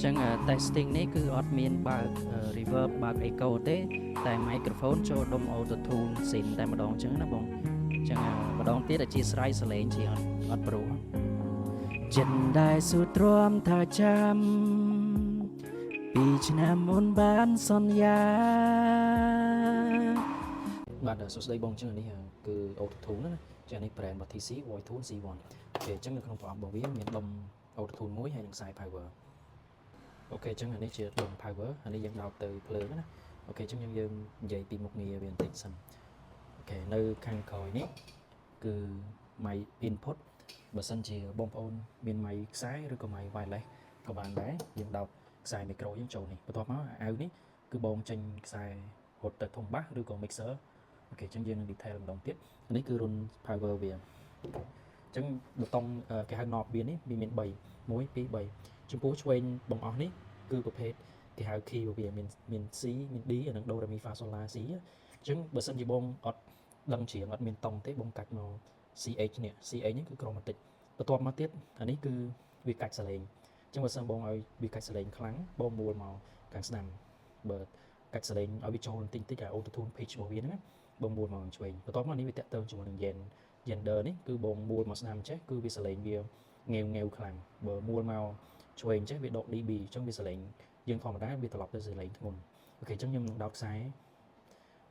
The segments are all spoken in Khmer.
ចឹង testing នេះគឺអត់មានបើក reverb បើក echo ទេតែ microphone ចូលដុំ auto tune ស៊ីនតែម្ដងចឹងណាបងចឹងម្ដងទៀតអធ្យាស្រ័យសលេងជាអត់អត់ព្រោះចិនដែលស៊ូទ្រាំថាចាំពីឆ្នាំមុនបានសន្យាបាទសួស្តីបងចឹងនេះគឺ auto tune ណាចឹងនេះ brand របស់ TC Voice Tune C1 OK ចឹងនៅក្នុងប្រអប់របស់វាមានដុំ auto tune មួយហើយនិងខ្សែ power OK ចឹងអានេះជាដុំ power អានេះយើងដោតទៅភ្លើងណា OK ចឹងយើងយើងនិយាយពីមុខងារវាបន្តិចសិន OK នៅខាងក្រោយនេះគឺ mic input បើសិនជាបងប្អូនមាន mic ខ្សែឬក៏ mic wireless ក៏បានដែរយើងដោតខ្សែ micro យើងចូលនេះបន្ទាប់មកអាវនេះគឺបងចេញខ្សែរត់ទៅធុងបាសឬក៏ mixer OK ចឹងយើងនឹង detail ម្ដងទៀតនេះគឺរុន power វាអញ្ចឹងប៊ូតុងគេហៅ knob វានេះវាមាន3 1 2 3ចំពោះឆ្វេងបងអស់នេះគឺប្រភេទគេហៅ key របស់វាមានមាន C មាន D អានឹង Do Re Mi Fa Sol La C អញ្ចឹងបើសិនជាបងអត់ដឹងច្រៀងអត់មានតង់ទេបងកាច់មក CH នេះ CH នេះគឺ chromatic បន្ទាប់មកទៀតអានេះគឺវាកាច់សលេងអញ្ចឹងបើសិនបងឲ្យវាកាច់សលេងខ្លាំងបងមួលមកខាងស្ដាំបើកាច់សលេងឲ្យវាចូលបន្តិចតិចឲ្យ auto tune pitch របស់វាហ្នឹងណាបងមួលមកខាងឆ្វេងបន្ទាប់មកនេះវាតាក់ទងជាមួយនឹង gender នេះគឺបងមួលមកស្ដាំចេះគឺវាសលេងវាងាវងាវខ្លាំងបើមួលមកឆ្វេងចេះវាដក dB អញ្ចឹងវាសលេងយើងធម្មតាវាត្រឡប់ទៅសលេងធ្ងន់ OK អញ្ចឹងខ្ញុំនឹងដោតខ្សែ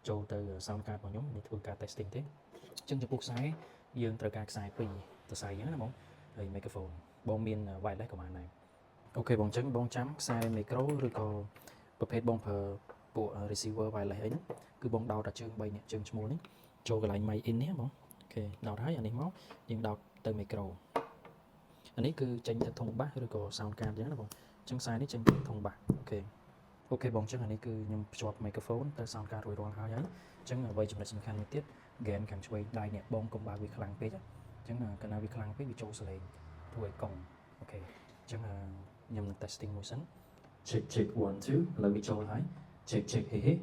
ចូលទៅ sound card របស់ខ្ញុំនេះធ្វើការ testing ទេអញ្ចឹងចំពោះខ្សែយើងត្រូវការខ្សែពីរសរសៃអញ្ចឹងណាបងហើយ microphone បងមាន wireless ក៏បានដែរ OK បងអញ្ចឹងបងចាំខ្សែ micro ឬក៏ប្រភេទបងប្រើពួក receiver wireless អីហ្នឹងគឺបងដោតតែជើង3នេះជើងឈ្មោះនេះចូលកន្លែង mic in នេះបង OK ដោតហើយអានេះមកយើងដោតទៅ micro អានេះគឺចេញទៅធុងបាសឬក៏ sound card អញ្ចឹងណាបងអញ្ចឹងខ្សែនេះចេញទៅធុងបាស OK OK បងអញ្ចឹងអានេះគឺខ្ញុំភ្ជាប់ microphone ទៅ sound card រួចរាល់ហើយហើយអញ្ចឹងអ្វីចំណុចសំខាន់មួយទៀត gain ខាងឆ្វេងដៃនេះបងកុំបើកវាខ្លាំងពេកអញ្ចឹងកាលណាវាខ្លាំងពេកវាចូលសលេងធ្វើឲ្យកង់ OK អញ្ចឹងខ្ញុំនឹង testing មួយសិន check check 1 2ឥឡូវវាចូលហើយ check check ហេហេ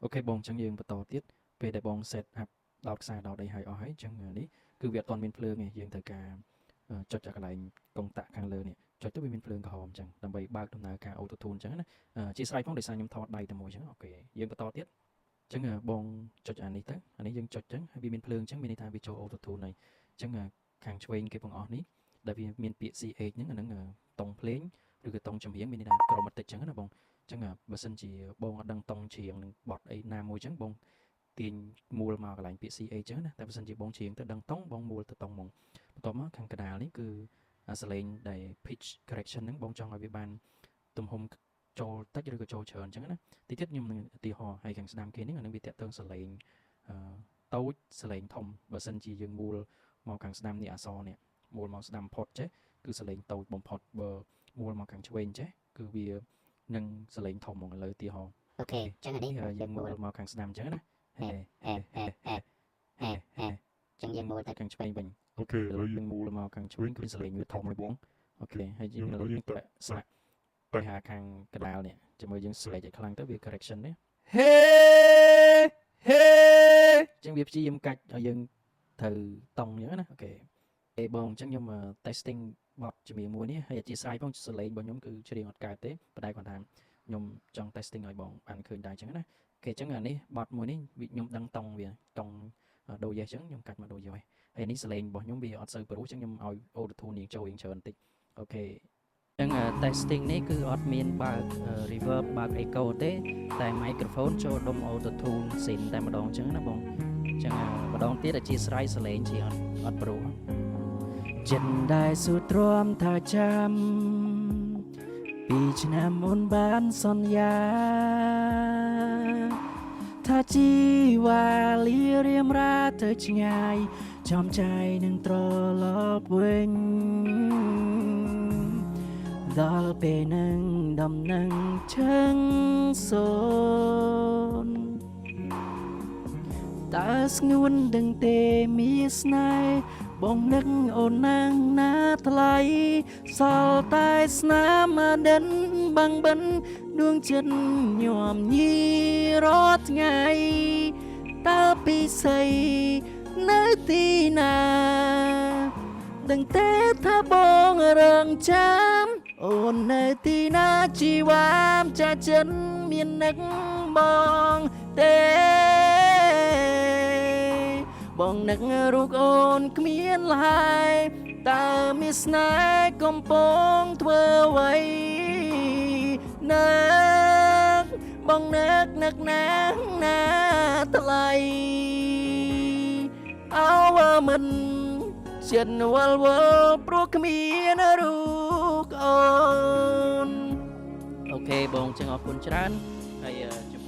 OK បងអញ្ចឹងយើងបន្តទៀតពេលដែលបង set up ដោតខ្សែដោតអីហើយអស់ហើយអញ្ចឹងនេះគឺវាអត់ទាន់មានភ្លើងទេយើងត្រូវការចុចឲ្យកន្លែងកុងតាក់ខាងលើនេះចុចទៅវាមានភ្លើងក្រហមអញ្ចឹងដើម្បីបើកដំណើរការ auto tune អញ្ចឹងណាជាស្រ័យផងដោយសារខ្ញុំថតដៃតែមួយអញ្ចឹង OK យើងបន្តទៀតអញ្ចឹងបងចុចអានេះទៅអានេះយើងចុចអញ្ចឹងហើយវាមានភ្លើងអញ្ចឹងមានន័យថាវាចូល auto tune ហើយអញ្ចឹងខាងឆ្វេងគេបងអស់នេះដែលវាមានពាក្យ CH ហ្នឹងអាហ្នឹងតង់ភ្លេងឬក៏តង់ចម្រៀងមានន័យថា chromatic អញ្ចឹងណាបងអញ្ចឹងបើសិនជាបងអត់ដឹងតង់ច្រៀងនឹងបទអីណាមួយអញ្ចឹងបងទាញមូលមកកន្លែងពាក្យ CH អញ្ចឹងណាតែបើសិនជាបងច្រៀងទៅដឹងតង់បងមូលទៅតង់ហ្មងបន្ទាប់មកខាងកណ្ដាលនេះគឺអាសលេងដែល pitch correction ហ្នឹងបងចង់ឲ្យវាបានទំហំចូលតិចឬក៏ចូលច្រើនអញ្ចឹងណាតិចទៀតខ្ញុំនឹងឧទាហរណ៍ហើយខាងស្ដាំគេនេះអានឹងវាតាក់ទងសលេងអឺតូចសលេងធំបើសិនជាយើងមូលមកខាងស្ដាំនេះអសនេះមូលមកស្ដាំផុតចេះគឺសលេងតូចបំផុតបើមូលមកខាងឆ្វេងចេះគឺវានឹងសលេងធំហ្មងឥឡូវឧទាហរណ៍ OK ចឹងអានេះ យើងមូលមកខាងស្ដាំអញ្ចឹងណាហេហេហេហេហេហេ ចឹងយើងមូលទៅ ខាងឆ្វេងវិញ OK ឥឡូវយើង មូលមកខាងឆ្វេងគឺសលេងវាធំហើយបង OK ហើយយើងយើងតែស្លាក់ទៅហាខាងកដាលនេះជាមួយយើង select ឲ្យខ្លាំងទៅវា correction នេះហេហេអញ្ចឹងវាព្យាយាមកាច់ឲ្យយើងត្រូវតង់អញ្ចឹងណា OK អេបងអញ្ចឹងខ្ញុំ testing បទជំនាញមួយនេះហើយអធ្យាស្រ័យផងសលេងរបស់ខ្ញុំគឺច្រៀងអត់កើតទេប៉ុន្តែគាត់ថាខ្ញុំចង់ testing ឲ្យបងបានឃើញដែរអញ្ចឹងណា OK អញ្ចឹងអានេះបទមួយនេះវាខ្ញុំដឹងតង់វាតង់ដូយេអញ្ចឹងខ្ញុំកាច់មកដូយេហើយនេះសលេងរបស់ខ្ញុំវាអត់សូវព្រោះអញ្ចឹងខ្ញុំឲ្យ auto tune នាងចូលរៀងច្រើនបន្តិច OK អញ្ចឹង testing នេះគឺអត់មានបើក reverb បើក echo ទេតែ microphone ចូលដុំ auto tune ស៊ីនតែម្ដងអញ្ចឹងណាបងអញ្ចឹងម្ដងទៀតអធ្យាស្រ័យសលេងជាអត់អត់ព្រោះចិនដែលស៊ូទ្រាំថាចាំពីឆ្នាំមុនបានសន្យាថាជីវ៉ាលារៀមរាទៅឆ្ងាយចំចៃនឹងត្រឡប់វិញដល់ពេលនឹងដំណឹងឈឹងសូនតើស្ងួនដឹងទេមានស្នេហ៍បងនឹកអូនណាងណាថ្លៃសល់តែស្នាមដិនបាំងបិនដួងចិត្តញោមញីរាល់ថ្ងៃតើពិសីនៅទីណាដឹងទេថាបងរងចាំ អូននៅទីណាជីវ៉ាមចាចិនមាននឹកបងទេបងនឹករូបអូនគ្មានឡើយតើមានស្នេហ៍កំពុងធ្វើអ្វីនឹកបងនឹកនឹកណាស់ណាថ្លៃអោមិនចិត្តវល់វល់ព្រោះគ្មានរូបអូន។ OK បងចឹងអរគុណច្រើនហើយចំពោះ